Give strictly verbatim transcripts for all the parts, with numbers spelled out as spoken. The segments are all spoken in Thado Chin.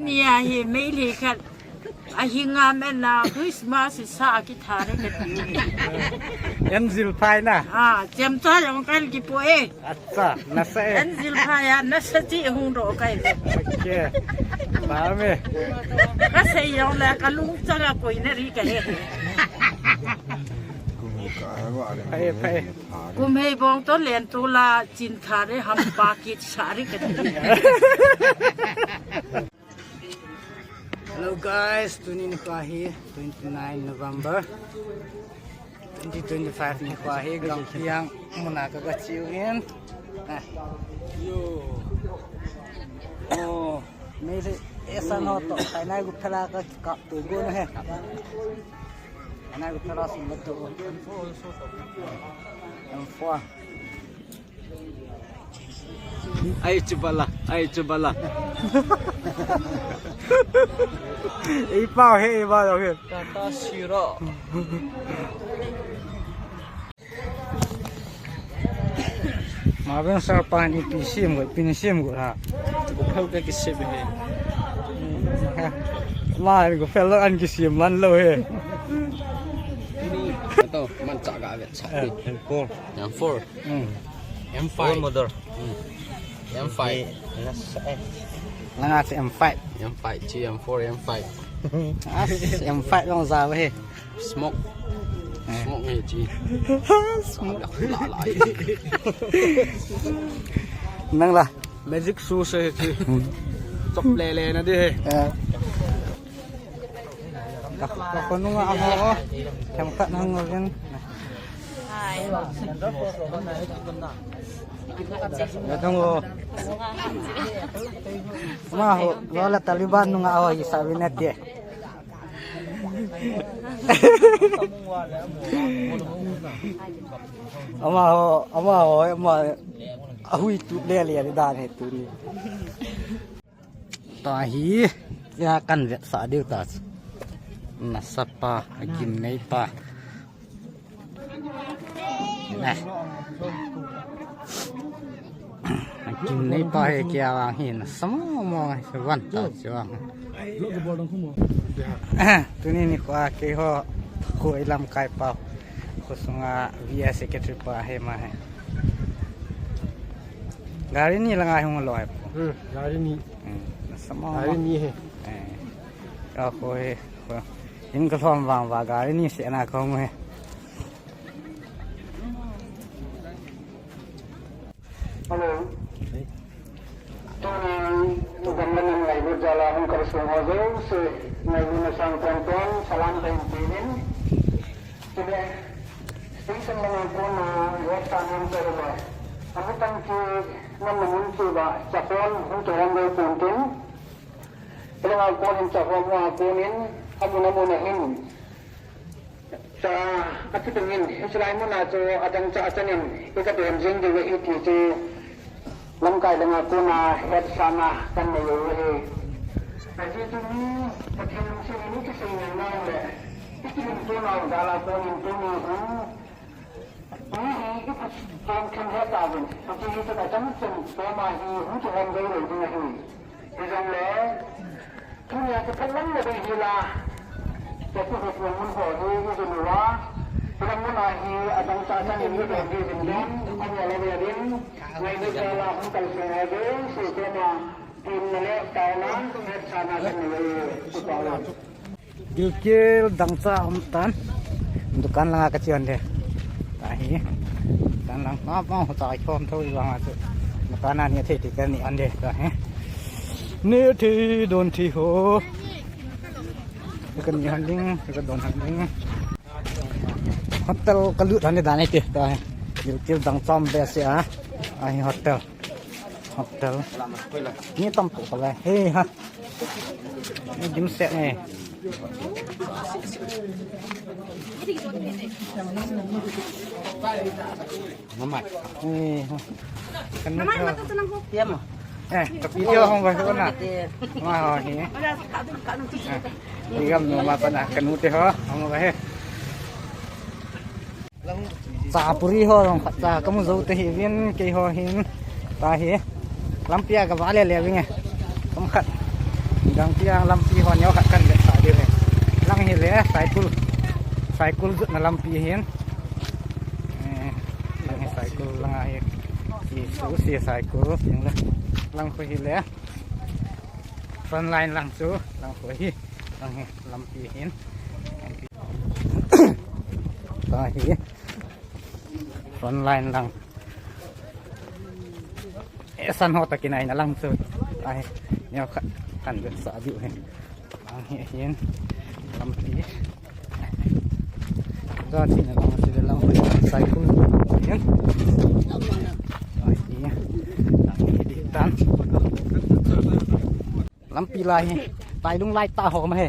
Nia hi Meitei khat. Ahi ngam en na Christmas sa kithare kati. En jil phai na. Ah, chemcha jong kan kipo e. Acha, nasa e. En jil phai a, nasa chi hung ro kai. Okay. Ba me. Kasei jong le kalung changa koina ri kahe. Phai, phai. Kum hei bong to len to la chin thare hampa kit sari kati. Hello guys, tuni nikho hi twenty nine November twenty twenty five nikho hi Gampiang muna kaga chiu in. Ah. Yo. Oh, Meitei esan ho to, kainai gu phela kakap tu gu na he. Kainai gu phela sum tu. M four. Ai chubala, ai chubala. Ei pau he, ei pau he. Tata Sierra. Ma ben sar pan ipi sim go, ipi sim go ha. Go phel ka kisim he. Ma go phel an kisim man lo he. Ato, man cha ga vet cha. Eh, M four. M four. Hmm. M five. Four motor. Hmm. M five. Eh, nasa eh. Langa si M five. M five, chi M four, M five. As M five long za he. Smoke. Eh. Smoke nge chi. Smoke. La, la, la. Nang la. Magic shoes he chi. Hmm. Chop le le na di he. Eh. Ka, ka khonunga aho. Themkhat hang ngol jeng. Hai. Ya dong o. Amaho, wala Taliban nunga aho hi sabi na ti. Amaho, amaho, ama ahui tu le le dan he tuni. Tahi, ya kan vetsah diu ta. Nasa pa, agimnei pa. Neh. Agimnei pa he kia vang hi nasa mo mo hi van ta chi vang. Tuni nikho a keiho, kho ilam kai pa. Kho sunga V S secretary pa he ma he. Gari ni langa hung lo he po. Hmm, gari ni. Hmm, nasa mo mo. Gari ni he. Eh. Ka ko he, ko. In ka lhom vang va gari ni se na ko mo he. Hello. Tuni, gamla nam ngai bu jala hung kar sung ho jo se, ngai bu na sang ton ton, salam kahin pe in. Chule, station langa kona, left turn in chule. Amu tang ki, nam na mun ki ba, chapon, hu to ram dei pon tin. Hilanga konin chapon, amu na mun a hin. Cha, ati tungin, hiche lai mun a chu, adang cha chanin, ika dem jing diu ahi ti chu. Lamkai langa kona hetsahna kan nei u ahi. Ajeh chu mi, Pathen lungset in i kisei ngai nau le, i kilungto nau jal a konin tuni hin, mi hi i Pathen khen he tauvin, ajeh chu ka chang chen koma hi hung kihon gei lou ding ahi. Hijongle, Tunia kiphet lam le ding hi la, kati hi tuan mun ho hi i ding uva, tuan mun a hi adang cha cha in i ding ding ding ding, ania le ding ding, ngai ni cha la hung kal sung a ding, si koma, tin na le taona, hetsahna kan nei u, ku taona. Gilkel dangcha um tan, dukan langa ka chian de. Tahi, dukan lang ma pa ho cha khom tho i vang a chu. Dukan a ni thei ti ka ni an de, tahi. Ni thei don thei ho. Ka ni han ding, ka don han ding. Hotel ka lut han de dan ai te, tahi. Gilkel dangcha um behseh a. Ahi hotel. Hotel. Ni tam po ka le. He ha. Ni dim se ne. Namai. He ha. Kan namai ma tu nang ho. Tiam. Eh, tapi dia hong ba ko na. Ma ho he. Ni gam no ma pa na kan mu te ho. Hong ba he. Cha puri ho jong khat cha kamu jou te hi vin keiho hin tahi. Lampi a ka va le le vin e. Kam khat. Gangpi a lampi ho neo khat kan vetsah diu ahi. Lang hi le, Saikul. Saikul jotna lampi ahin. Eh, lang hi Saikul lang ahi. Hi su si Saikul. Lang, lang khu hi le. Frontline lang chu, lang khu hi. Lang hi, lampi ahin. Tahi. Frontline lang. Eh, san ho ta kinai na lang chu. Ahi. Neo khat kan vetsah diu ahi. Lang hi ahin. Lampi. Ga ti na lang si lang khu Saikul ahin. Ahi. Lang hi di tan. Lampi lai hi. Tailung lai ta ho ma he.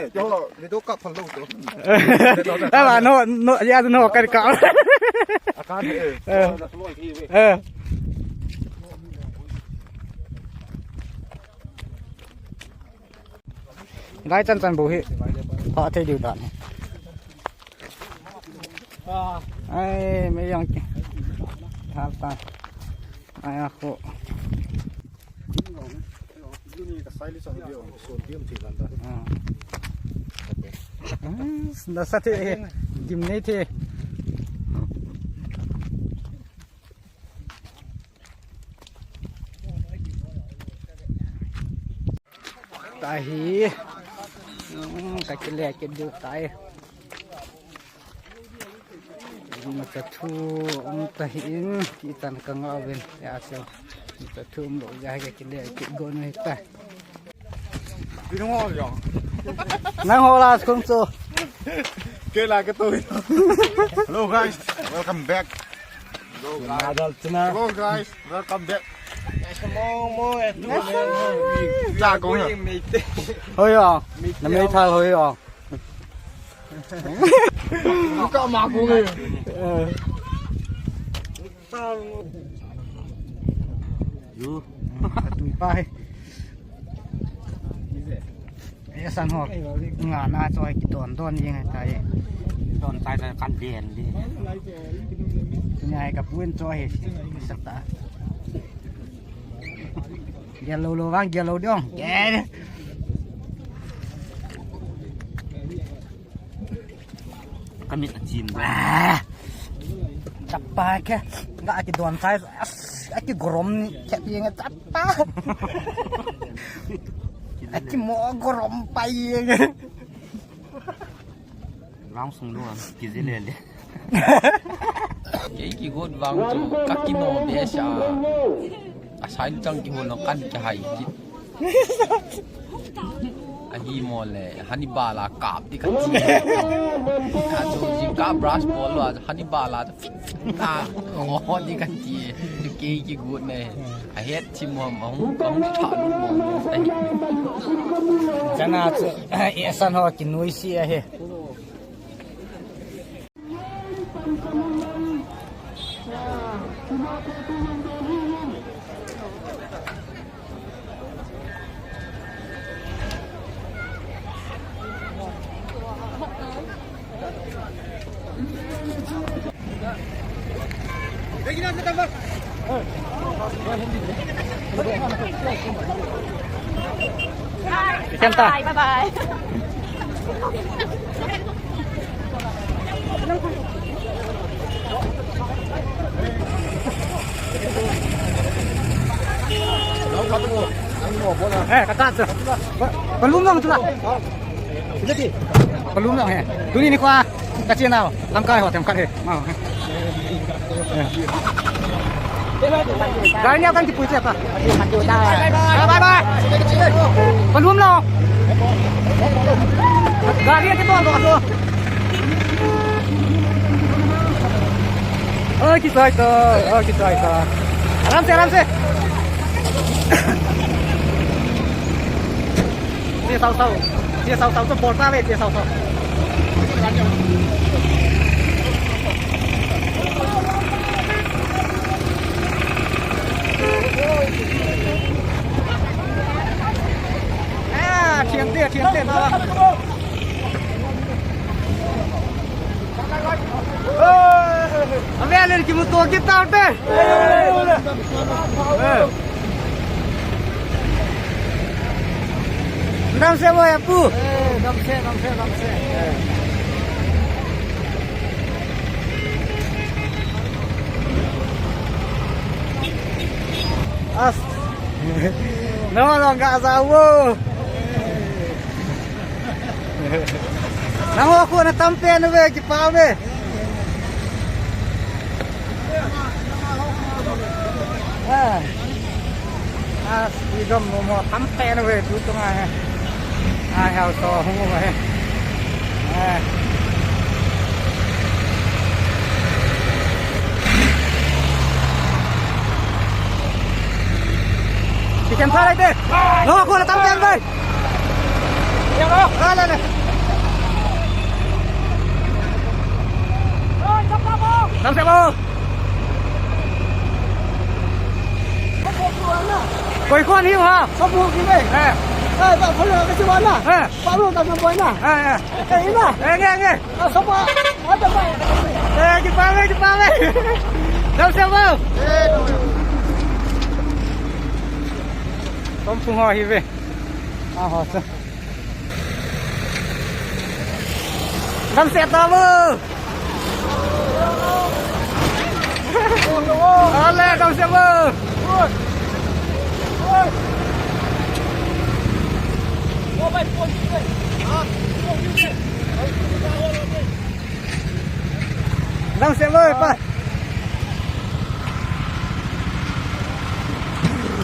Eh, cho video kap phal lou to. Ala no, no, ya no ka ka. Akan eh. Eh. Eh. Lai chan chan bu hi. Pha thei diu dan. Ai, me yang ki. Thal ta. Ai, a khu. Ah. Ah, na sa the, eh, gim nei the. Tahi. Hmm, ka kile ke du tai. Mata thu um tahin, ki tan ka ngau vin, ya so. Mata thu um lo ya ke kile ke go no ta. Bino ho ya. Nang ho la kum so. Ke la ke to. Hello guys, welcome back. Hello guys. Hello guys, welcome back. Mo mo eh. Ja ko ya. Hoi ya. Na mei thal hoi ya. Ka ma ko nge. Eh. Yu. Tui pa he. Eh, san ho. Nga na cho he ki don don yeng he tai. Don tai tai kan den di. Nya he ka puen cho he. Sa ta. Gel lou lou vang, gel lou diong. Gel. Ka mit a chim. Ah. Chapa ke. Nga aki don sai. As, aki gorom ke pi nga chapa. Aki mo gorom pai. Vang sung lou, kiji le le. Kei kigot vang chu, ka kino be sa. A sai chang kihol lou kan kihai kit. Ahi mo le, Hannibal a kap ti ka ti. Ka chu jingkah brush bol lou, Hannibal a fit na ngo ti ka ti. Chu kei kigot ne. A het chim mo, a hung, a hung tha lou mo. Chana chu, eh, san ho kinui si ahi. Bye bye. Eh, kata tu. Belum lang tu lah. Belum lang he. Tuni ni kua. Ka chin nau, lamkai ho themkhat hi. Gari ni kan kipui che pa. Bye bye bye. Palum lo. Gari ni to lo to. Oi, kisai to. Oi, kisai to. Aram se, aram se. Tia sau sau. Tia sau sau, chu bol ta ve, tia sau sau. Ah, thiang te, thiang te, ta. Ave le. Kimuto kit taute. Eh. Damsel mo ya pu. Eh, damsel, damsel, damsel. As. No, no, ga sa wo. Nangho khu natam pen uve, kipah uve. Ah. Ah, freedom mo mo tam pen uve, tu tung a he. Ah, hao so hung uve. Ah. Kichen pha lai te. Lo ko la tam pen uve. Damsel mo. Koi kon hiu ha. Sop mo ki ve. Eh. Eh, ba phone ka chiba na. Eh. Ba lo ka na boy na. Eh, eh. Eh, ina. Eh, nge, nge. Ah, sop ba. Ah, ba. Eh, kipah ve, kipah ve. Damsel mo. Eh, no. Kom phung ho hi ve. Ah, ho sa. Damsel ta vo. Ale, damsel vo. Damsel vo, pa.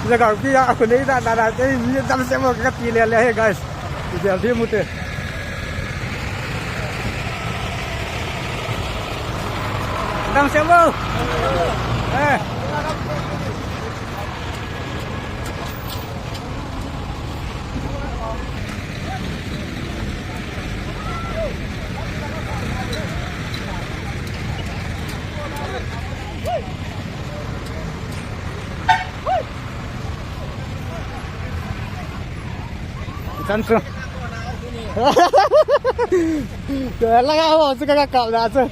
Jaga pi ya, aku nei da, da, da, damsel vo, kati le le he, guys. Ijel di mute. Damsel mo. Eh. Chan chu. Ka la ga ho chu ka ka la chu.